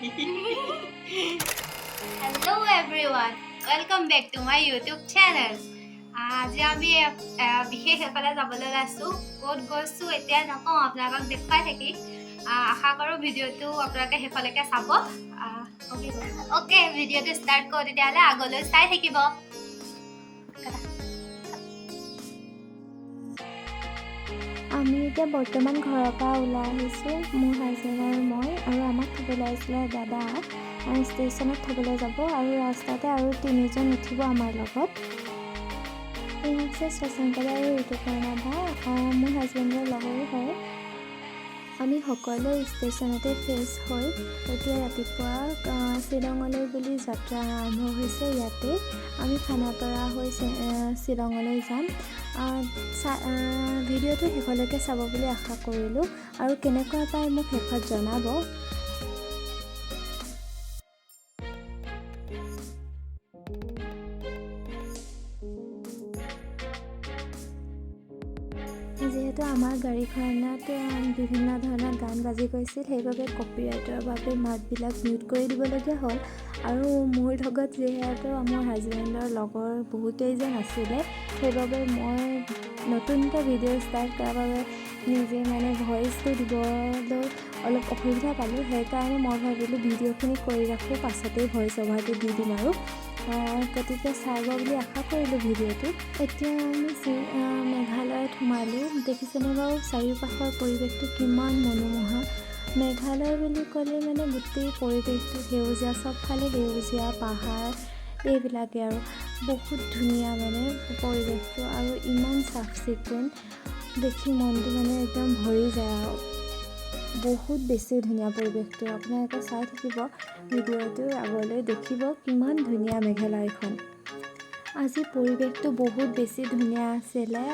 Hello everyone, welcome back to my YouTube channel. আজি আমি বিশেষ এফালে যাবলৈ ওলাইছোঁ। ক'ত গৈছোঁ এতিয়া নকওঁ, আপোনালোকক দেখুৱাই থাকিম। আশা কৰোঁ ভিডিঅ'টো আপোনালোকে শেষলৈকে চাব। অ'কে, ভিডিঅ'টো ষ্টাৰ্ট কৰোঁ তেতিয়াহ'লে, আগলৈ চাই থাকিব। আমি এতিয়া বৰ্তমান ঘৰৰ পৰা ওলাই আহিছোঁ, মোৰ হাজবেণ্ড আৰু মই, আৰু আমাক থ'বলৈ আহিছিলে দাদা। ষ্টেচনত থ'বলৈ যাব আৰু ৰাস্তাতে আৰু তিনিজন উঠিব আমাৰ লগত। এই হৈছে শশাংক দা আৰু ঋতুপৰ্ণা দা, মোৰ হাজবেণ্ডৰ লগৰো হয়। আমি সকলোৱে ষ্টেচনতে ফ্ৰেছ হৈ এতিয়া ৰাতিপুৱা শ্বিলঙলৈ বুলি যাত্ৰা আৰম্ভ হৈছে। ইয়াতে আমি খানাপাৰা হৈ শ্বিলঙলৈ যাম। ভিডিঅ'টো শেষলৈকে চাব বুলি আশা কৰিলোঁ আৰু কেনেকুৱা পায় মোক শেষত জনাব। যিহেতু আমাৰ গাড়ীখনত বিভিন্ন ধৰণৰ গান বাজি গৈছিল, সেইবাবে কপিৰাইটৰ বাবে মাতবিলাক মিউট কৰি দিবলগীয়া হ'ল। আৰু মোৰ লগত যিহেতু মোৰ হাজবেণ্ডৰ লগৰ বহুকেইজন আছিলে, সেইবাবে মই নতুনকৈ ভিডিঅ' ষ্টাৰ্ট কৰাৰ বাবে নিজে মানে ভইচটো দিবলৈ অলপ অসুবিধা পালোঁ। সেইকাৰণে মই ভাবিলোঁ ভিডিঅ'খিনি কৰি ৰাখোঁ, পাছতেই ভইচ অভাৰটো দি দিম আৰু। গতিকে চাব বুলি আশা কৰিলোঁ ভিডিঅ'টো। এতিয়া আমি মেঘালয়ত সোমালোঁ। দেখিছেনে বাৰু চাৰিওকাষৰ পৰিৱেশটো কিমান মনোমোহা! মেঘালয় বুলি ক'লে মানে গোটেই পৰিৱেশটো সেউজীয়া, চবফালে সেউজীয়া পাহাৰ, এইবিলাকেই আৰু বহুত ধুনীয়া মানে পৰিৱেশটো আৰু ইমান চাফ চিকুণ, দেখি মনটো মানে একদম ভৰি যায় আৰু বহুত বেছি ধুনীয়া পৰিৱেশটো। আপোনালোকে চাই থাকিব ভিডিঅ'টো, আগলৈ দেখিব কিমান ধুনীয়া মেঘালয়খন। আজি পৰিৱেশটো বহুত বেছি ধুনীয়া আছিলে।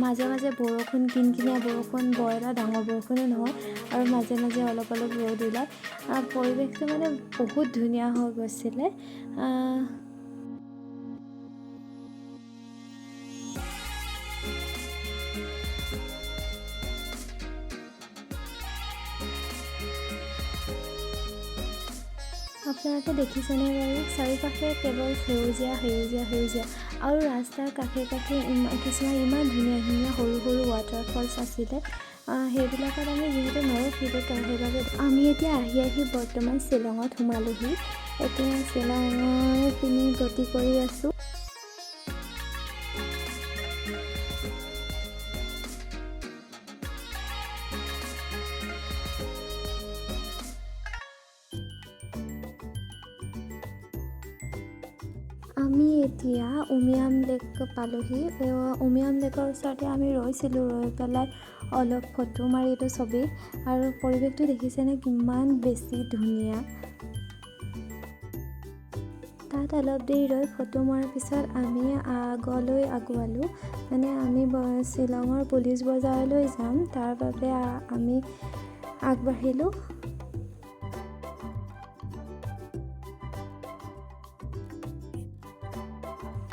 মাজে মাজে বৰষুণ, কিনকিনীয়া বৰষুণ, বৰ এটা ডাঙৰ বৰষুণো নহয়, আৰু মাজে মাজে অলপ অলপ ৰ'দ ওলায়। পৰিৱেশটো মানে বহুত ধুনীয়া হৈ গৈছিলে। আপোনালোকে দেখিছেনে বাৰু চাৰিওকাষে কেৱল সেউজীয়া সেউজীয়া সেউজীয়া, আৰু ৰাস্তাৰ কাষে কাষে কিছুমান ইমান ধুনীয়া ধুনীয়া সৰু সৰু ৱাটাৰফলছ আছিলে। সেইবিলাকত আমি যিহেতু নৰখিলোঁ, সেইবাবে আমি এতিয়া আহি আহি বৰ্তমান শ্বিলঙত সোমালোহি। এতিয়া শ্বিলঙৰ পিনে গতি কৰি আছোঁ। আমি এতিয়া উমিয়াম লেক পালোহি। উমিয়াম লেকৰ ওচৰতে আমি ৰৈছিলোঁ, ৰৈ পেলাই অলপ ফটো মাৰিলোঁ ছবি। আৰু পৰিৱেশটো দেখিছেনে কিমান বেছি ধুনীয়া! তাত অলপ দেৰি ৰৈ ফটো মৰাৰ পিছত আমি আগলৈ আগুৱালোঁ। মানে আমি শ্বিলঙৰ পুলিচ বজাৰলৈ যাম, তাৰ বাবে আমি আগবাঢ়িলোঁ।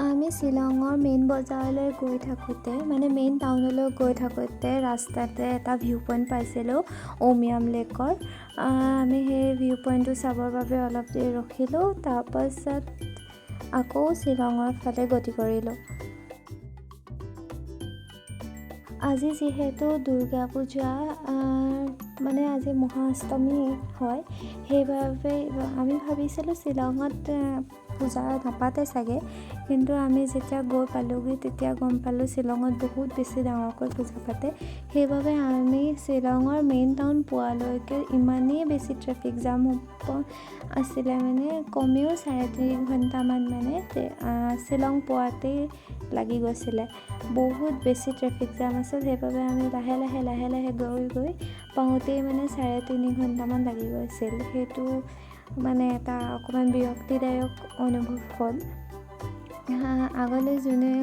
আমি শ্বিলঙৰ মেইন বজাৰলৈ গৈ থাকোঁতে, মানে মেইন টাউনলৈ গৈ থাকোঁতে ৰাস্তাতে এটা ভিউ পইণ্ট পাইছিলোঁ উমিয়াম লেকৰ। আমি সেই ভিউ পইণ্টটো চাবৰ বাবে অলপ দেৰি ৰখিলোঁ, তাৰপাছত আকৌ শ্বিলঙৰ ফালে গতি কৰিলোঁ। আজি যিহেতু দুৰ্গা পূজা, মানে আজি মহাষ্টমী হয়, সেইবাবে আমি ভাবিছিলোঁ শ্বিলঙত পূজা নাপাতে চাগে, কিন্তু আমি যেতিয়া গৈ পালোঁগৈ তেতিয়া গম পালোঁ শ্বিলঙত বহুত বেছি ডাঙৰকৈ পূজা পাতে। সেইবাবে আমি শ্বিলঙৰ মেইন টাউন পোৱালৈকে ইমানেই বেছি ট্ৰেফিক জাম আছিলে, মানে কমেও 3.5 ঘণ্টামান মানে শ্বিলং পোৱাতেই লাগি গৈছিলে। বহুত বেছি ট্ৰেফিক জাম আছিল, সেইবাবে আমি লাহে লাহে লাহে লাহে গৈ গৈ পাওঁতেই মানে 3.5 ঘণ্টামান লাগি গৈছিল। সেইটো মানে এটা অকণমান বিৰক্তিদায়ক অনুভৱ হ'ল। আগলৈ যোনে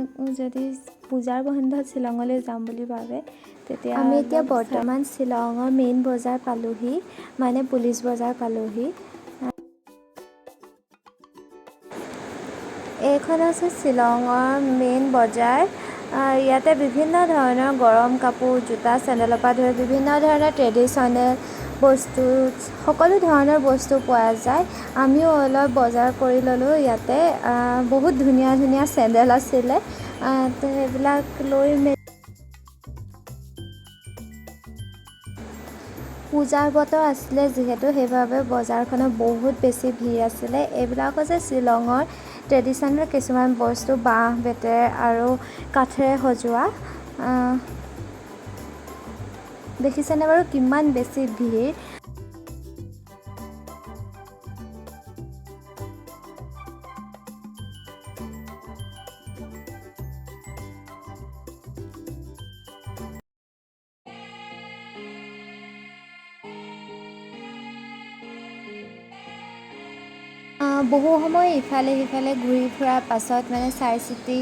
যদি পূজাৰ বন্ধত শ্বিলঙলৈ যাম বুলি ভাবে, তেতিয়া আমি এতিয়া বৰ্তমান শ্বিলঙৰ মেইন বজাৰ পালোহি, মানে পুলিচ বজাৰ পালোহি। এইখন হৈছে শ্বিলঙৰ মেইন বজাৰ। ইয়াতে বিভিন্ন ধৰণৰ গৰম কাপোৰ, জোতা, চেণ্ডেলৰ পৰা ধৰি বিভিন্ন ধৰণৰ ট্ৰেডিশ্যনেল বস্তু, সকলো ধৰণৰ বস্তু পোৱা যায়। আমিও অলপ বজাৰ কৰি ল'লোঁ ইয়াতে। বহুত ধুনীয়া ধুনীয়া চেণ্ডেল আছিলে, তো সেইবিলাক লৈ মেলি। পূজাৰ বতৰ আছিলে যিহেতু, সেইবাবে বজাৰখনত বহুত বেছি ভিৰ আছিলে। এইবিলাক হৈছে শ্বিলঙৰ ট্ৰেডিশ্যনেল কিছুমান বস্তু, বাঁহ বেতেৰে আৰু কাঠেৰে সজোৱা। দেখিছেনে বাৰু কিমান বেছি ভিৰ? বহু সময় ইফালে সিফালে ঘূৰি ফুৰাৰ পাছত, মানে চাই চিতি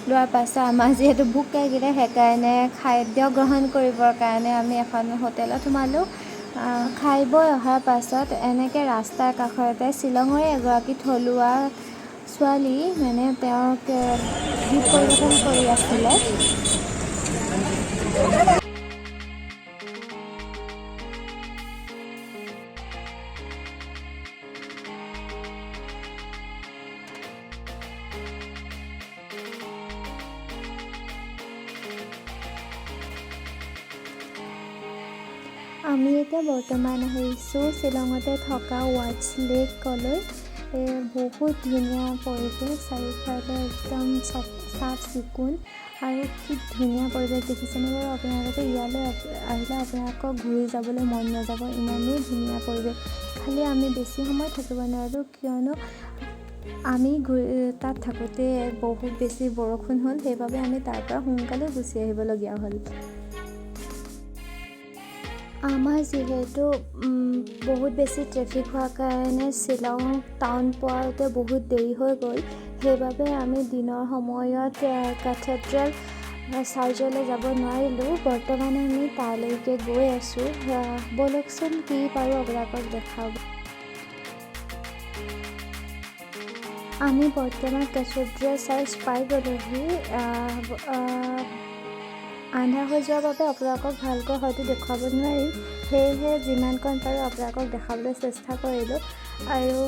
লোৱাৰ পাছত, আমাৰ যিহেতু ভোক লাগিলে, সেইকাৰণে খাদ্য গ্ৰহণ কৰিবৰ কাৰণে আমি এখন হোটেলত সোমালোঁ। খাই বৈ অহাৰ পাছত এনেকৈ ৰাস্তাৰ কাষতে শ্বিলঙৰে এগৰাকী থলুৱা ছোৱালী, মানে তেওঁক গীত পৰিৱেশন কৰি আছিলে। আমি এতিয়া বৰ্তমান আহিছোঁ শ্বিলঙতে থকা ৱাৰ্ডছ লেকলৈ। বহুত ধুনীয়া পৰিৱেশ, চাৰিওফালে একদম চাফ চিকুণ আৰু কি ধুনীয়া পৰিৱেশ, দেখিছেনে বাৰু আপোনালোকে? ইয়ালৈ আহিলে আপোনালোকক ঘূৰি যাবলৈ মন নাযাব, ইমানেই ধুনীয়া পৰিৱেশ। খালি আমি বেছি সময় থাকিব নোৱাৰিলোঁ, কিয়নো আমি ঘূৰি তাত থাকোঁতে বহুত বেছি বৰষুণ হ'ল, সেইবাবে আমি তাৰ পৰা সোনকালে গুচি আহিবলগীয়া হ'ল। আমাৰ যিহেতু বহুত বেছি ট্ৰেফিক হোৱাৰ কাৰণে শ্বিলং টাউন পোৱাওঁতে বহুত দেৰি হৈ গ'ল, সেইবাবে আমি দিনৰ সময়ত কেথেড্ৰেল চাৰ্চলৈ যাব নোৱাৰিলোঁ। বৰ্তমান আমি তালৈকে গৈ আছোঁ। ব'লকচোন, কি পাৰোঁ আপোনালোকক দেখাব। আমি বৰ্তমান কেথেড্ৰেল চাৰ্চ পাই গ'লোহি। আন্ধাৰ হৈ যোৱাৰ বাবে আপোনালোকক ভালকৈ হয়তো দেখুৱাব নোৱাৰিম, সেয়েহে যিমানকণ পাৰোঁ আপোনালোকক দেখাবলৈ চেষ্টা কৰিলোঁ। আৰু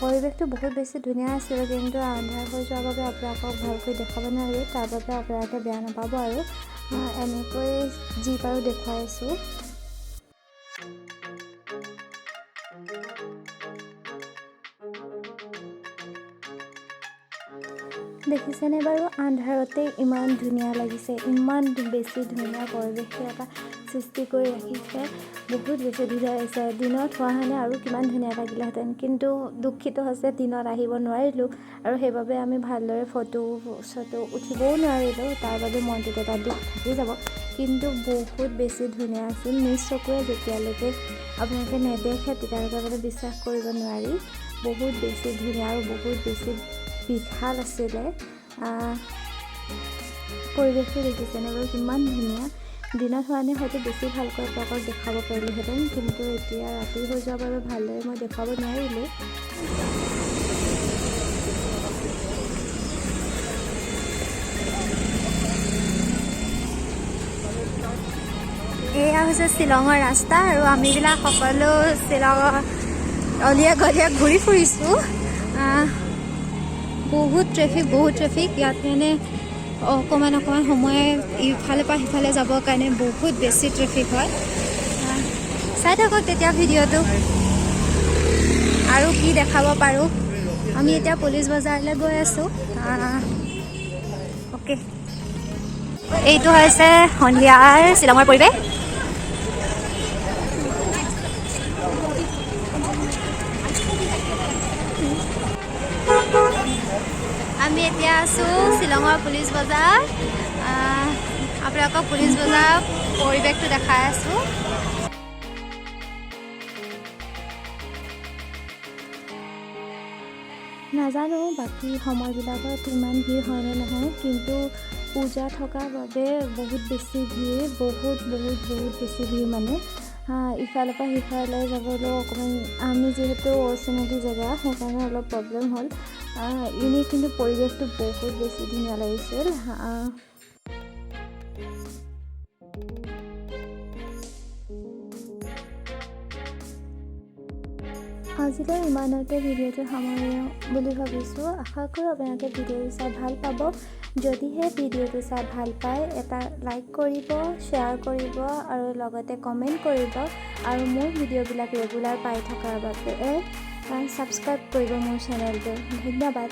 পৰিৱেশটো বহুত বেছি ধুনীয়া আছিলে, কিন্তু আন্ধাৰ হৈ যোৱাৰ বাবে আপোনালোকক ভালকৈ দেখাব নোৱাৰিলোঁ, তাৰ বাবে আপোনালোকে বেয়া নাপাব। আৰু এনেকৈ যি পাৰোঁ দেখুৱাইছোঁ। দেখিছেনে বাৰু, আন্ধাৰতে ইমান ধুনীয়া লাগিছে, ইমান বেছি ধুনীয়া পৰিৱেশ এটা সৃষ্টি কৰি ৰাখিছে, বহুত বেছি ধুনীয়া লাগিছে। দিনত হোৱাহেঁতেন আৰু কিমান ধুনীয়া লাগিলেহেঁতেন, কিন্তু দুখিত হৈছে দিনত আহিব নোৱাৰিলোঁ আৰু সেইবাবে আমি ভালদৰে ফটো চটো উঠিবও নোৱাৰিলোঁ, তাৰ বাবে মনটোত এটা দুখ থাকি যাব। কিন্তু বহুত বেছি ধুনীয়া আছিল, নিজ চকুৰে যেতিয়ালৈকে আপোনালোকে নেদেখে তেতিয়ালৈকে মানে বিশ্বাস কৰিব নোৱাৰি। বহুত বেছি ধুনীয়া আৰু বহুত বেছি বিশাল আছিলে। পৰিৱেশটো দেখিছেনে বাৰু কিমান ধুনীয়া? দিনত হোৱা হ'লে হয়তো বেছি ভালকৈ আপোনালোকক দেখাব পাৰিলোহেঁতেন, কিন্তু এতিয়া ৰাতি হৈ যোৱাৰ বাবে ভালদৰে মই দেখুৱাব নোৱাৰিলোঁ। এয়া হৈছে শ্বিলঙৰ ৰাস্তা আৰু আমিবিলাক সকলো শ্বিলঙৰ অলিয়ে গলিয়ে ঘূৰি ফুৰিছোঁ। বহুত ট্ৰেফিক, বহুত ট্ৰেফিক ইয়াত, মানে অকণমান অকণমান সময় ইফালৰ পৰা সিফালে যাবৰ কাৰণে বহুত বেছি ট্ৰেফিক হয়। চাই থাকক তেতিয়া ভিডিঅ'টো আৰু কি দেখাব পাৰোঁ। আমি এতিয়া পুলিচ বজাৰলৈ গৈ আছোঁ। অ'কে, এইটো হৈছে সন্ধিয়াৰ শ্বিলঙৰ পৰিৱেশ। আমি এতিয়া আছোঁ শ্বিলঙৰ পুলিচ বজাৰ। আপোনালোকক পুলিচ বজাৰ পৰিৱেশটো দেখাই আছোঁ। নাজানো বাকী সময়বিলাকত ইমান ভিৰ হয়নে নহয়, কিন্তু পূজা থকাৰ বাবে বহুত বেছি ভিৰ, বহুত বহুত বহুত বেছি ভিৰ। মানে ইফালৰ পৰা সিফালে যাবলৈও অকণমান, আমি যিহেতু অচিনাকি জেগা, সেইকাৰণে অলপ প্ৰব্লেম হ'ল। এনেই কিন্তু পৰিৱেশটো বহুত বেছি ধুনীয়া লাগিছিল। আজিলৈ ইমানতে ভিডিঅ'টো সামৰোঁ বুলি ভাবিছোঁ। আশা কৰোঁ আপোনালোকে ভিডিঅ'টো চাই ভাল পাব। যদিহে ভিডিঅ'টো চাই ভাল পায়, এটা লাইক কৰিব, শ্বেয়াৰ কৰিব আৰু লগতে কমেণ্ট কৰিব আৰু মোৰ ভিডিঅ'বিলাক ৰেগুলাৰ পাই থকাৰ বাবে ছাবস্ক্ৰাইব কৰিব মোৰ চেনেলটো। ধন্যবাদ।